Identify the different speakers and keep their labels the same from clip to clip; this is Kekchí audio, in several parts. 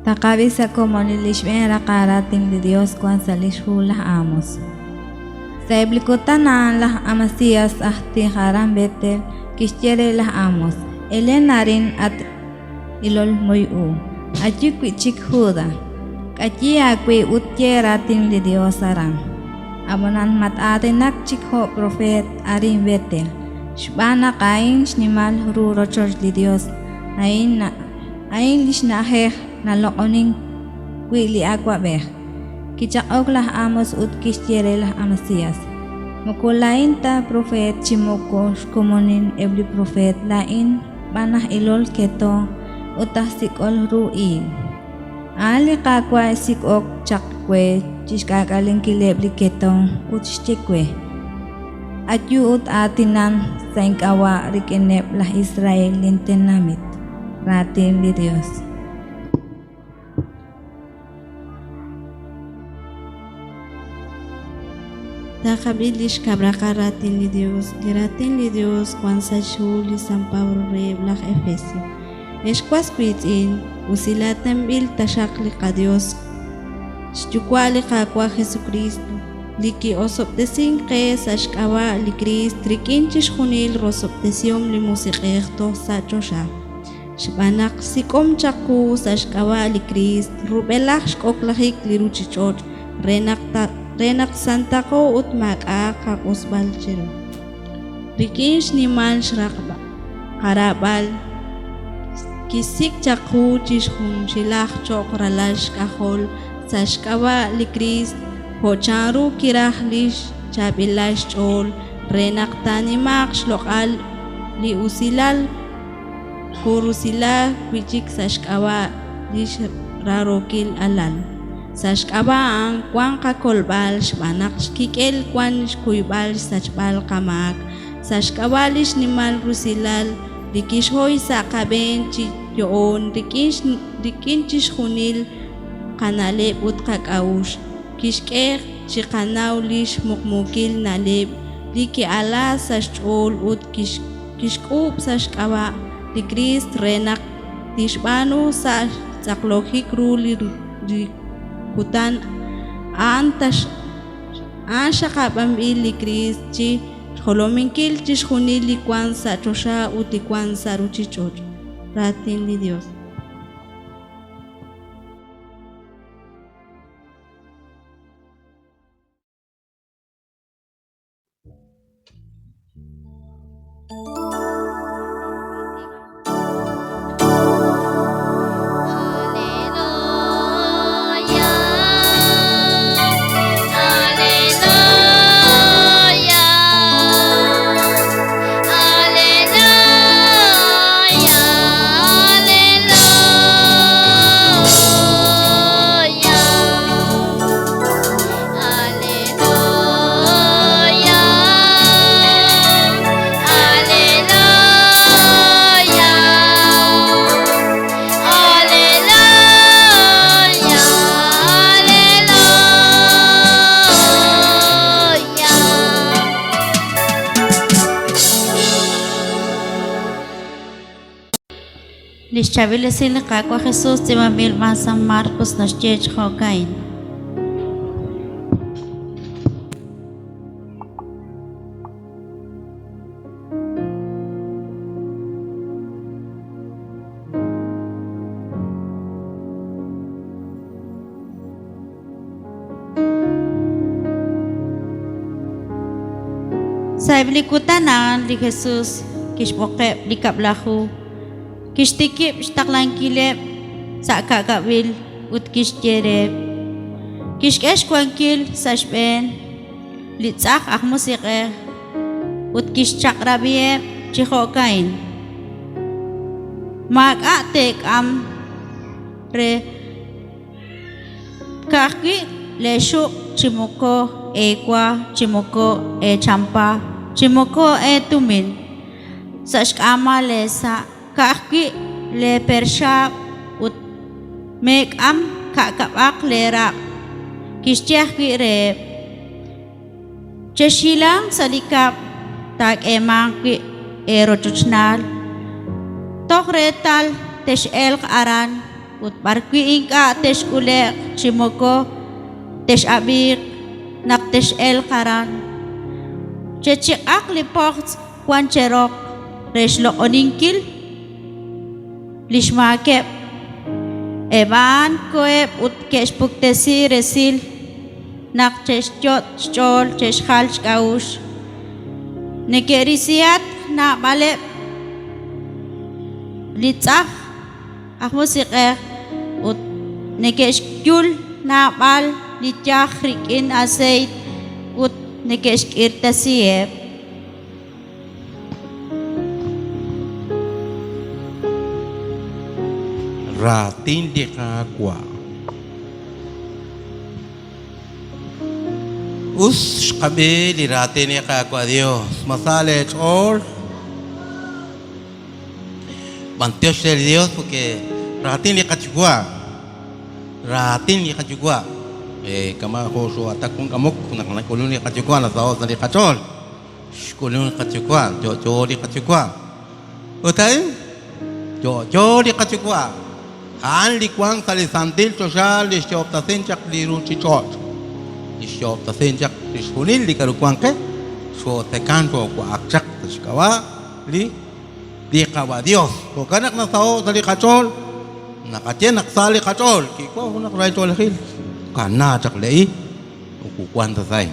Speaker 1: Taqab'i sa' komonil li xb'een raqal raatin li Dios wan sa' lix hu laj Amos. Sa'eb' li kutan a'an laj Amasías aj tij aran Betel kixye re laj Amos, Elen arin, at ilol moy u. Ayu wi' chik Juda. K'ayi aawib' ut ye raatin li Dios aran. Ab'anan mat-aatinak chik jo' propeet arin Betel, xb'aan naq a'in xnimal ru rochoch li Dios, a'in A'in li xna'ajej naloq'onink wi' li awab'ej. Kichaq'ok laj Amos ut kixye re laj Amasías, Moko laa'in ta propeet chi moko xkomonin eb' li propeet, laa'in b'an aj ilol keto ut aj sik'ol ru iig. A'an li Qaawa' xsik'ok chaq we chi xk'aak'alenkileb' li ketomq ut xye we, Ayu ut aatinan sa' ink'ab'a' rik'ineb' laj Israel lintenamit. Raatin li Yos.
Speaker 2: Taqab'i li xkab' raqal raatin li Dios. Li raatin li Dios wan sa' xhu li San Pablo reheb' laj Efesio. Ex was wiitz'in, usilaatinb'il taxaq li qaDios, xYuwa' li Qaawa' Jesukristo, li ki'osob'tesink qe sa' xk'ab'a' li Kriist rik'in chixjunil rosob'tesihom li Musiq'ej toj sa' choxa. Xb'aan naq sik'om chaq qu sa' xk'ab'a' li Kriist rub'elaj xk'ojlajik li ruuchich'och' re naq re naq santaqo ut maak'a'aq qaq'usb'al chiru. Rik'in xnimal xraqb'al qaraab'al kixsik' chaq qu chi junxilaj cho'q ralal xk'ajol sa' xk'ab'a' li Kriist jo' chanru kiraj li xchaab'ilal xch'ool re naq taanimaaq xloq'al li usilal koorusila wi' chik sa' xk'ab'a' li xraarookil Alal. Sa' xk'ab'a' a'an wank qakolb'al xb'aan naq xkik'el wank xkuyb'al xsachb'al qamaak sa' xk'ab'a' li xnimal rusilal li kixhoy sa' qab'een chi yo'oon rik'in chixjunil qana'leb' ut qak'a'uxl. Kixk'e chiqanaw li xmuqmuukil na'leb' li ki'ala sa' xch'ool ut kixk'uub' sa' xk'ab'a' li Kriist re naq tixb'aanu sa' xtz'aqlojik ru li kutan a'an xaqab'anb'il li Kriist chi xjolominkil chixjunil li wank sa' choxa ut li wank sa' ruuchich'och'. Raatin li Yos.
Speaker 3: Lix chaab'il esil li Qaawa' Jesus tz'iib'anb'il xb'aan San Marcos naxye chi jo'ka'in. Sa'eb' li kutan a'an li Jesus kixb'oqeb' li Kab'laju, kixtikib' xtaqlankileb' sa' ka'kab'il ut kixye reheb', Kixk'e xwankil sa' xb'een li tz'aj aj musiq'ej ut kixchaq'rab'iheb' chi jo'ka'in, Maak'a' teek'am re Ka'ajwi' leexuq' chi moko eewa chi moko eechampa chi moko eetumin sa' xk'aamal leesa', ka'ajwi' leeperxaab' ut meek'am ka'kab'aq leeraq'. Kixye ajwi' reheb', Chexhilanq sa' li kab'l taak'eemanq wi' eerochochnaal, toj reetal tex'elq aran. ut b'arwi' ink'a' texk'ule'q chi moko tex'ab'iiq naq tex'elq aran. Chechiq'aq li pojtz' wank cheroq re xloq'oninkil li xmaakeb'. Eb' a'an koheb' ut ke'xpuktesi resil naq che'xyot' xch'ool che'xjal xk'a'uxl. Neke'risihatq naab'aleb' li tz'aj aj musiq'ej ut neke'xyul naab'al li yaj rik'in aseeyt ut neke'xk'irtasiheb'.
Speaker 4: Raatin li Qaawa'. Us xqab'i li raatin li Qaawa' Dios. Ma sa leech'ool? B'antiox re li Dios porque raatin li qaYuwa'. Raatin li qaYuwa'. Kama' jo' xoo'atak jun k'amok naq nak'ulun li qaYuwa' nasaho' sa' li qach'ool. Xk'ulun li qaYuwa', yo'yo li qaYuwa'. Ut a'in, yo'yo li qaYuwa'. A'an li wank sa' li santil choxa li xyo'ob'tasin chaq li ruchich'och', li xyo'ob'tasin chaq chixjunil li k'a'ru wank qe, xoo'tzekan xoowa'ak chaq sa' xk'ab'a' li li Qawa' Dios. Jo'kan naq nasaho' sa' li qach'ool, naqaye naq sa li qach'ool, kiwan junaq rahil ch'oolejil, kanaak chaq le'i, moko wan ta sa' a'in.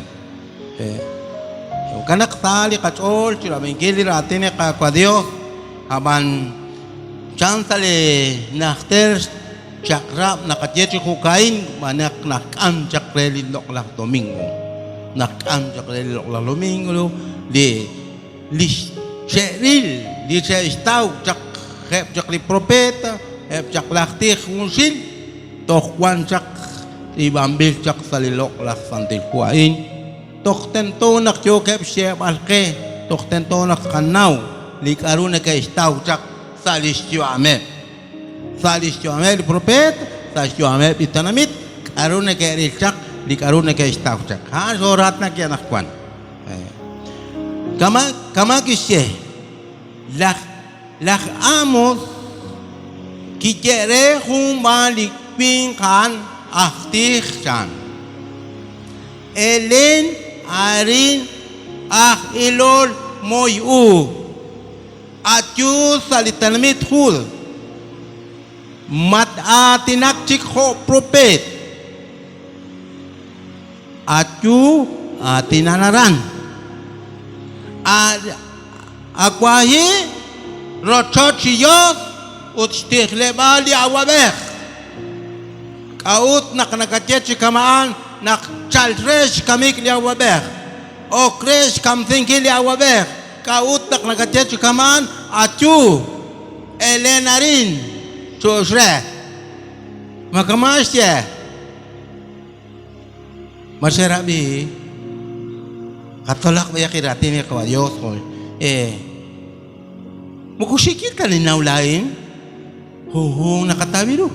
Speaker 4: Jo'kan naq sa li qach'ool chi rab'inkil li raatin li Qaawa' Dios, ab'an chan sa' li najter chaq'rab' naqaye chi jo'ka'in xb'aan naq nak'am chaq re li loq'laj domingo. Nak'am chaq re li loq'laj domingo li li xe'ril, li xe'xtaw chaq eb' chaq li propeet, eb' chaq laj tij junxil, toj wan chaq tz'iib'anb'il chaq sa' li loq'laj Santil Hu a'in. Toj tento naq yookeb' xyeeb'al qe, toj tento naq tqanaw li k'a'ru neke'xtaw chaq sa' lix yu'ameb'. Sa' lix yu'ameb' li propeet, sa' xyu'ameb' li tenamit, k'a'ru neke'ril chaq, li k'a'ru neke'xtaw chaq. A'an xooraatnak anaqwan. Kama, kama kixye laj, laj Amos kiye re jun b'aan li winq a'an aj tij chan. Elen arin aj ilol moy u. Ayu sa' li tenamit Juda. Mat-aatinak chik jo' propeet. Ayu aatinan aran. Awahi rochoch li Yos ut xtijleb'aal li awab'ej. K'a'ut naq nakaye chi kama'an naq chalk re xkamik li awab'ej? Ok re xkamsinkil li awab'ej. K'a'ut naq nakaye chi kama'an? Ayu, elen arin, chu'ux re. Ma kama' xye? Ma xerab'i? Qatzolaq b'ayaq li raatin li Qawa' Dios jo' moko xiikil ta ninnaw laa'in junjun naqataw ru.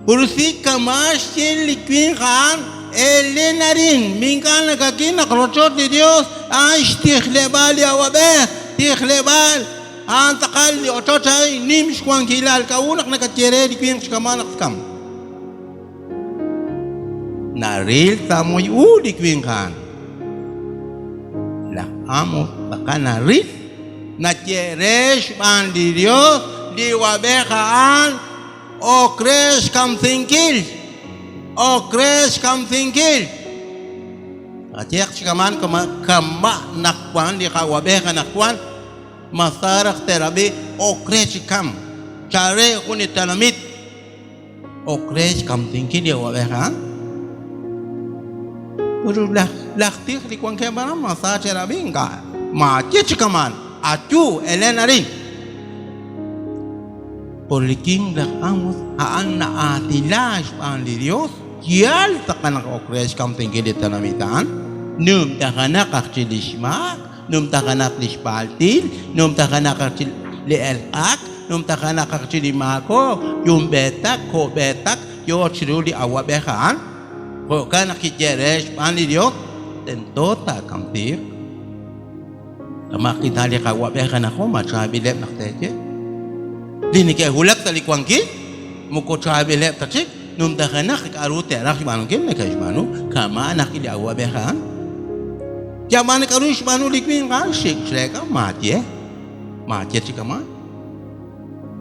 Speaker 4: Ursi kama' xye li winq a'an, Elen arin, mink'a' nakakil naq rochoch li Dios a'an xtijleb'aal li awab'ej, tijleb'aal a'an tz'aqal li ochoch a'in nim xwankilal. K'a'ut naq nakaye re li winq xkama' naq tkam? Naril sa' moy u li winq a'an. Laj Amos tz'aqal naril, naye re xb'aan li Dios li awab'ej a'an ok re xkamsinkil, ok re xkamsinkil. Qayehaq chi kama'an kama' naq wan li qa'awab'ej anaqwan, ma sa raj te'rab'i ok re chi kamk, chal re jun li tenamit. Ok re xkamsinkil li awab'ej a'an. Ut laj, laj tij li wankeb' aran ma sa che'rab'i ink'a'. Maaye chi kama'an, ayu, elen arin. Por li king laj Amos a'an na'aatina xb'aan li Dios, yaal tz'aqal naq ok re xkamsinkil li tenamit a'an. Numtajenaq aj chi li xmaak, numtajenaq li xpaltil, numtajenaq aj chi li elq'ak, numtajenaq aj chi li maako, yumb'eetak, ko'b'eetak, yo chiru li awab'ej a'an. Jo'kan naq kiye re xb'aan li Dios, tento taakamsiiq. Kama' kita li qawab'ej anaqwan ma chaab'ileb' naq teeye. Li neke'wulak sa' li wankil, moko chaab'ileb' ta chik, numtajenaq k'a'ru te'raj xb'aanunkil neke'xb'aanu, kama' naq li awa'b'ej a'an. Yab'an k'a'ru xb'aanu li winq a'an, xik' xreek'a, maaye, maaye chi kama'.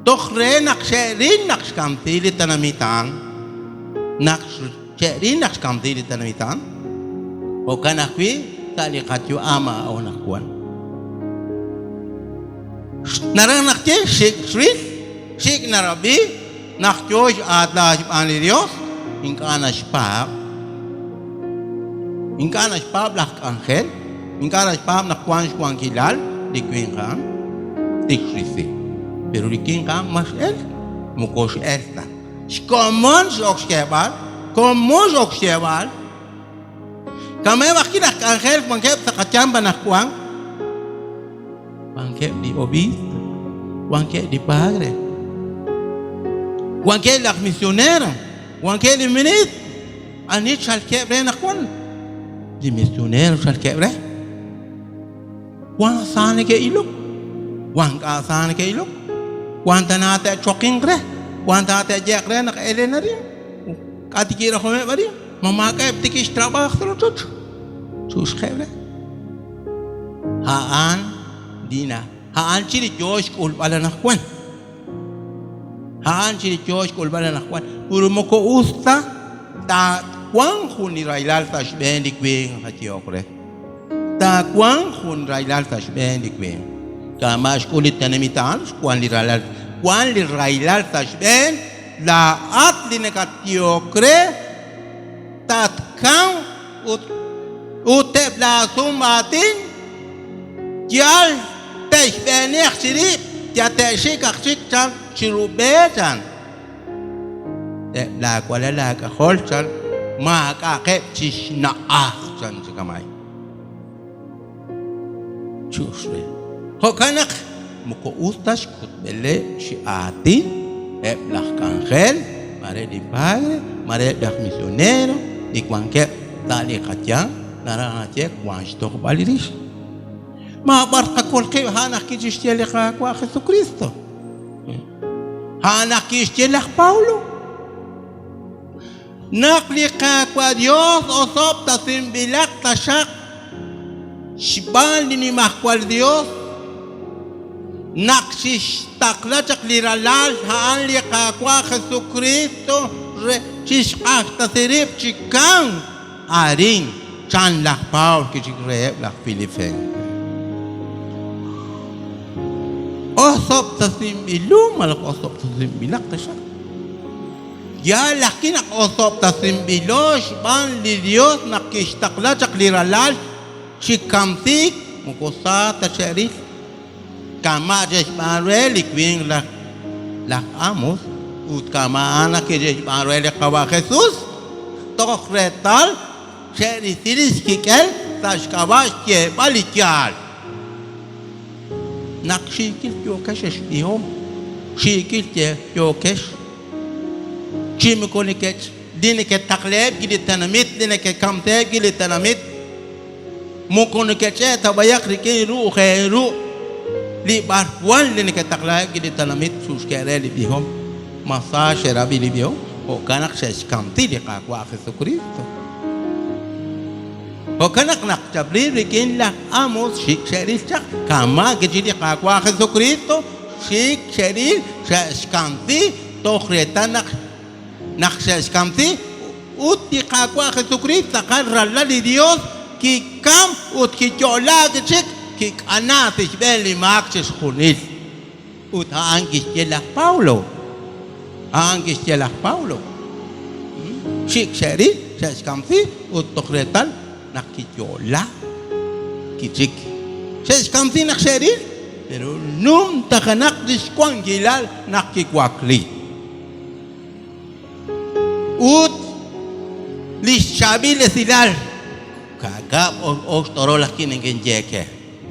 Speaker 4: Toj re naq xe'ril naq xkamsi li tenamit a'an, naq xe'ril naq xkamsi li tenamit a'an, jo'kan ajwi' sa' li qayu'am a'o naq wan. Naraj naq ye xik' xril, xik' narab'i naq yoo x'aatla xb'aan li Dios, ink'a' naxpaab'. Ink'a' naxpaab' laj k'anjel, ink'a' naxpaab' naq wank xwankilal li winq a'an, tixrisi. Pero li winq a'an ma x'elk, moko x'elk ta. Xkomon x'ok xyeeb'al, komon x'ok xyeeb'al. Kama'eb' ajwi' laj k'anjel wankeb' sa' qayanq anaqwan, wankeb' li obiisp, wankeb' li padre, wankeb' laj misionero, wankeb' li ministro. Ani chalkeb' re anaqwan? Li misionero chalkeb' re. Wank sa neke'ilok, wank k'a' sa neke'ilok, wank tana te'choqinq re, wank tana te'yeeq re naq elen arin. K'a' tik kirajomeb' arin? Ma maak'a'eb' tik xtrab'aaj sa' rochoch? Chuxqeb' re. A'an Dina, a'an chi li yoo xk'ulb'al anaqwan. A'an chi li yoo xk'ulb'al anaqwan. Puro moko us ta taawanq jun li rahilal sa' xb'een li winq qayehok re. Taawanq jun rahilal sa' xb'een li winq. Kama' xk'ul li tenamit a'an, xwank li rahilal, wank li rahilal sa' xb'een, laa'at li nakatyehok re, tatkamq ut ut eb' laasum aatin yal te'xb'eeni aj chi rib', yal te'xik aj chik chan chiru b'e chan. Eb' laawalal aak'ajol chan maak'a'aqeb' chi xna'aj chan chi kama'in. Chux re. Jo'kan naq moko us ta xk'utb'aleb' chi aatin eb' laj k'anjel, mare li padre, mare eb' laj misionero li wankeb' sa' li qayanq, naraj naxye wank xtojb'al li rix. Maab'ar tqakol qib' a'an ajwi' chixye li Qaawa' Jesucristo. A'an naq kixye laj Pablo naq li Qaawa' Dios osob'tasinb'ilaq taxaq xb'aan li Nimajwal Dios naq xixtaqla chaq li Ralal a'an li Qaawa' Jesukristo re chixq'axtasi rib' chi kamk arin, chan laj Pablo kichik reheb' laj Filipenses. Osob'tasinb'ilu malaj osob'tasinb'ilaq taxaq. Yaal ajwi' naq osob'tasinb'ilo xb'aan li Dios naq kixtaqla chaq li Ralal chi kamsiik, moko sa ta xe'ril. Kama' xe'xb'aanu re li winq laj laj Amos ut kama' a'an ajwi' xe'xb'aanu re li Qawa' Jesus, toj reetal xe'risi li xkik'el sa' xk'ab'a' xyeeb'al li yaal. Naq xiikil yookex ex b'ihom, xiikil yookex chi moko nekech li neketaqleheb' li tenamit, li nekekamsiheb' li tenamit, Moko neke'ch'e' ta b'ayaq rik'in ru'uj eeru' li b'arwan li neketaqlaheb' wi' li tenamit xuxke' re li b'ihom. Ma sa xe'rab'i li b'ihom? Jo'kan naq xe'xkamsi li Qaawa' Jesukriist. Jo'kan naq naq chaplil rik'in laj Amos xik' xe'ril chaq, kama' kichil li Qaawa' Jesukriist, xik' xe'ril, xe'xkamsi toj reetal naq Naq xe'xkamsi, ut li Qaawa' Jesukriist tz'aqal Ralal li Yos, kikamk ut kiyo'laak chik, kik'anaak sa' xb'een li maak chixjunil. Ut a'an kixye laj Pablo, a'an kixye laj Pablo, Xik' xe'ril, xe'xkamsi ut toj reetal naq kiyo'laak kichik. Xe'xkamsi naq xe'ril, pero numtajenaq li xwankilal naq kiwakli. Ut li xchaab'il esilal ka'kab' ox t'orol ajwi' neke'inye ke,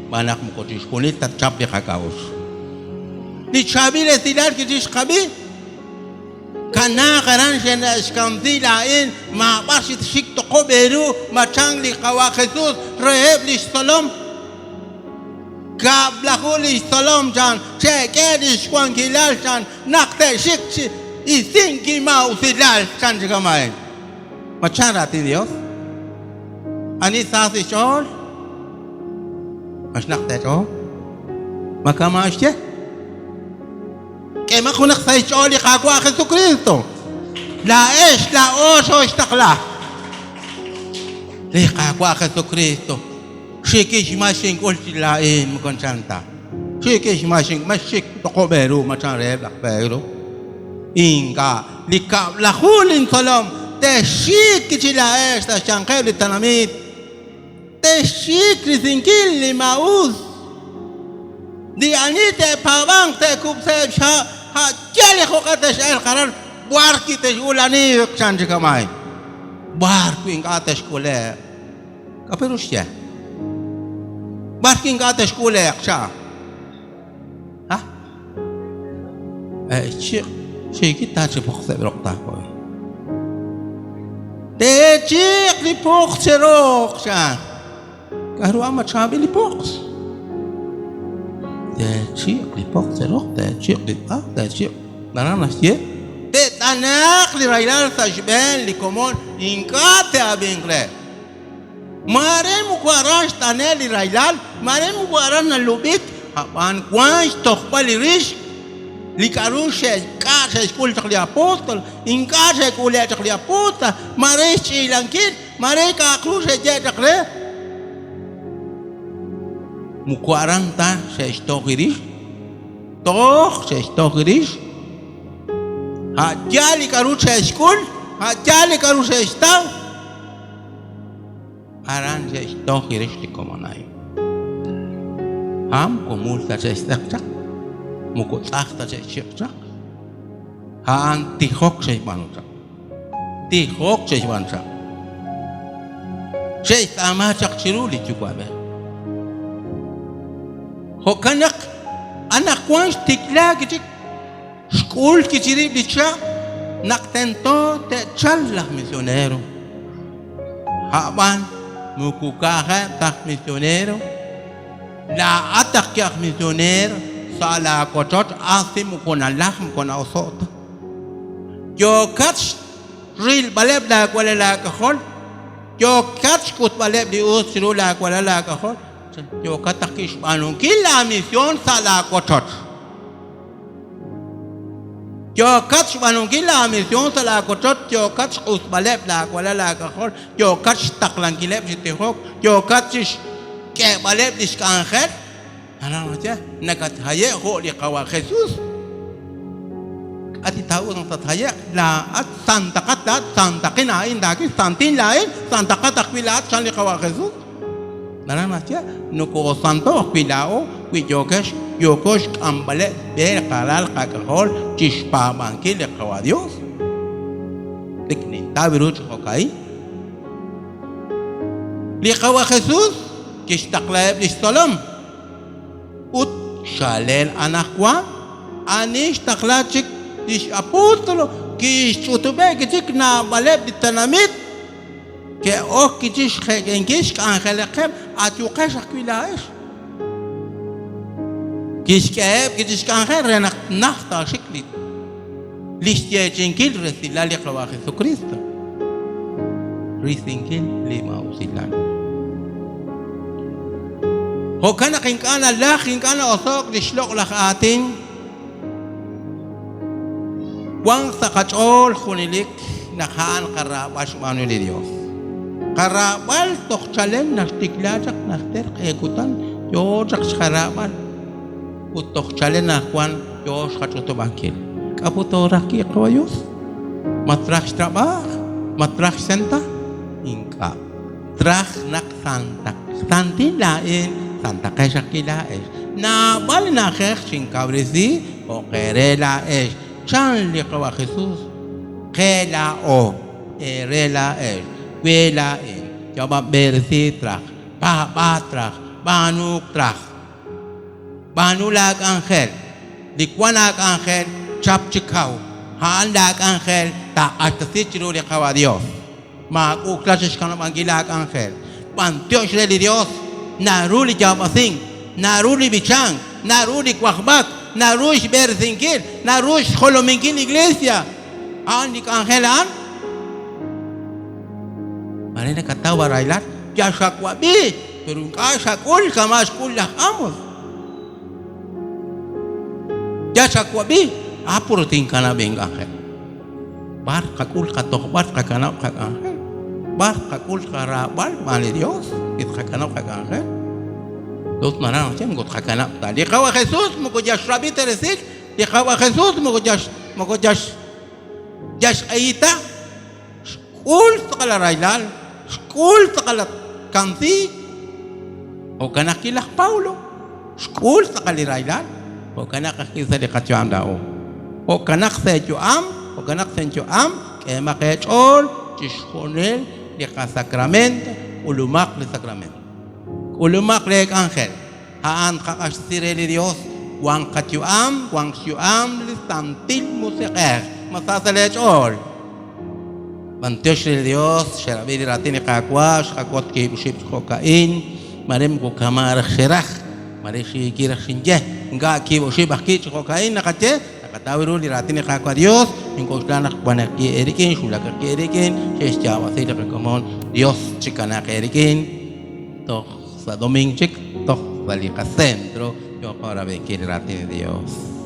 Speaker 4: xb'aan naq moko chixjunil ta tchap li qak'a'uxl. Li chaab'il esilal kichixqab'i, kanaaq aran xe'xkamsi laa'in, maab'ar xik toqob' eeru, machank li Qawa' Jesus reheb' li xtzolom. Kab'laju li xtzolom chan, che'k'e li xwankilal chan, naq te'xik chi Isink maa'usilal chan chi kama'in. Ma chan raatin Dios? Ani sa sa' xch'ool? Ma xnaq ta ch'ool? Ma kama' xye? K'eemaq junaq sa' xch'ool li Qaawa' Jesucristo. Laa'ex laa'o xooxtaqla. Li Qaawa' Jesucristo xikix ma xink'ul chi laa'in moko chan ta. Xikix ma xink ma xik toqob' eeru ma chan reheb' laj Pedro. Ink'a' li kab'laju lintzolom texxik chi laa'ex sa' xyanqeb' li tenamit. Texxik risinkil li maa'us. Li ani te'paab'anq te'kub'se'eb' xha' ha' yal li jo'q'e tex'elq aran b'ar wi' tex'ulaniiq chan chi kama'in. B'ar wi' ink'a' texk'ule'q. K'a' pe ru xye? B'ar wi' ink'a' texk'ule'q cha? Ha? Chiq xiikit ta chi poqseb' roq taakoy. Teechiq li poq cheroq cha. K'aru ama chaab'il li poqs? Teechiq li poq cheroq, teechiq li tz'aj, teechiq. Naraj naxye te't'ane'q li rahilal sa' xb'een li komon ink'a' te'ab'inq re. Maare moko aran xt'ane' li rahilal, maare moko aran nalub'ik, ab'an wank xtojb'al li rix li k'aru xe'k'a' xe'xk'ul chaq li apóstol, ink'a' xe'k'ule' chaq li apóstol, maare xch'iilankil, maare k'a'aq ru xe'ye chaq re. Moko aran ta xe'xtoj rix, toj xe'xtoj rix. A' yaal li k'aru xe'xk'ul, a' yaal li k'aru xe'xtaw. Aran xe'xtoj rix li komon a'in. A'an moko mul ta xe'xtz'eq chaq, moko tz'aj ta xe'xchiq chaq. A'an tijok xe'xb'aanu chaq. Tijok xe'xb'aanu chaq. Xe'xtz'aama chaq chiru li Yuwa'b'ej. Jo'kan naq anaqwan xtiklaak chik xk'ul kichirib' li chaq naq tento te'chalq laj misionero. A'b'an moko ka'ajeb' ta aj misionero, laa'at ajwi' aj misioneer sa' laawochoch asi moko nalaj moko na'oso' ta. Yookat rilb'aleb' laawalal aak'ajol, yookat xk'utb'aleb' li us chiru laawalal aak'ajol, yookat ajwi' xb'aanunkil laamisión sa' laawochoch. Yookat xb'aanunkil laamisión sa' laawochoch, yookat xq'usb'aleb' laawalal aak'ajol, yookat xtaqlankileb' chi tijok, yookat chi xk'eeb'aleb' li xk'anjel. Aran naxye, nakathaye' jo' li Qawa' Jesús. K'a' titaa'us naq tathaye'q? Laa'at santaqat laa'at, santaqin a'in laawil, santin laa'in, santaqat ajwi' laa'at, chan li Qawa' Jesús. Naraj naxye, nokoosanto ajwi' laa'o wi yookex yooko xk'amb'aleb' xb'e li qalal qak'ajol chi xpaab'ankil li Qawa' Dios. Tik nintaw ru chi jo'ka'in. Li Qawa' Jesús kixtaqlaheb' li xtzolom ut xalel anaqwan ani xtaqla chik li x'apóstol kixch'utub'eb' chik naab'aleb' li tenamit ke'ok chi xjek'inkil xk'anjelaqeb' ayuqex ajwi' laa'ex. Kixk'eheb' chi xk'anjel re naq najt taaxik li li xyeechi'inkil resilal li Qawa' Jesucristo. Risinkil li maa'usilal. Jo'kan naq ink'a' nalaj, ink'a' na'oso'k li xloq'laj aatin. Wanq sa' qach'ool junelik naq a'an qaraab'al xb'aanu li Dios. Qaraab'al toj chalen naxtikla chaq najter q'e kutan yoo chaq xqaraab'al ut toj chalen anaqwan yoo xqach'utub'ankil. K'a' put tooraj ki' Qawa' Dios? Ma traj xtrab'aaj? Ma traj xsenta? Ink'a'. Traj naq santaq santin laa'in, santaqex ajwi' laa'ex. Naab'al li na'ajej xinkawresi jo' qeere laa'ex. Chan li Qawa' Jesús, qe laa'o, eere laa'ex, we laa'in. Yab'an b'eresi traj, paab'a traj, b'aanuuk traj. B'aanu laak'anjel. Li wank aak'anjel, chap chi kaw. A'an laak'anjel taaq'axtesi chiru li Qawa' Dios. Maak'uukla chi xkanab'ankil laak'anjel. B'antiox re li Dios, naru li yaab'asink, naru li b'ichank, naru li wajb'ak, Naru xb'eresinkil, naru xjolominkil li iglesia. A'an li k'anjel a'an. Mare nakataw rahilal, yal xawab'i, pero ink'a' xak'ul kama' xk'ul laj Amos. Yal xawab'i, puro tinkanab' ink'anjel. B'ar qak'ul qatojb'al qakanab' qak'anjel. B'ar qak'ul qaraab'al xb'aan li Dios y tqakanab' qak'anjel. Dios naraj naq moko tqakanab' ta. Li Qawa Jesús moko yal xrab'i ta resil, li Qawa Jesús moko yal xq'eyi ta. Xk'ul tz'aqal rahilal, xk'ul tz'aqal kamsiik. Jo'kan ajwi' laj Pablo, xk'ul tz'aqal li rahilal, jo'kan ajwi' sa' li qayu'am laa'o. Jo'kan naq sa' yu'am, jo'kan naq sa' yu'am, k'eemaq eech'ool chixjunil li qasacramento, k'ulumaq li sacramento. K'ulumaq lee k'anjel. A'an qaq'axtesi re li Dios, wan qayu'am, wan xyu'am li Santil Musiq'ej. Ma sa sa' leech'ool. B'antiox re li Dios, xerab'i li raatin li Qaawa', xqak'ot kiib' oxib' jo'ka'in, mare moko kama' raj xeraj, mare xiikil raj xinye. Ink'a' kiib' oxib' ajwi' chi jo'ka'in naqaye, naqataw ru li raatin li Qaawa' Dios, ink'oxla naq wan ajwi' eerik'in, xwulak ajwi' eerik'in, xe'xyaab'asi li qakomon, Dios chikanaq eerik'in, toj sa' domingo chik, toj sa' li qacentro, yooqo rab'inkil li raatin li Dios.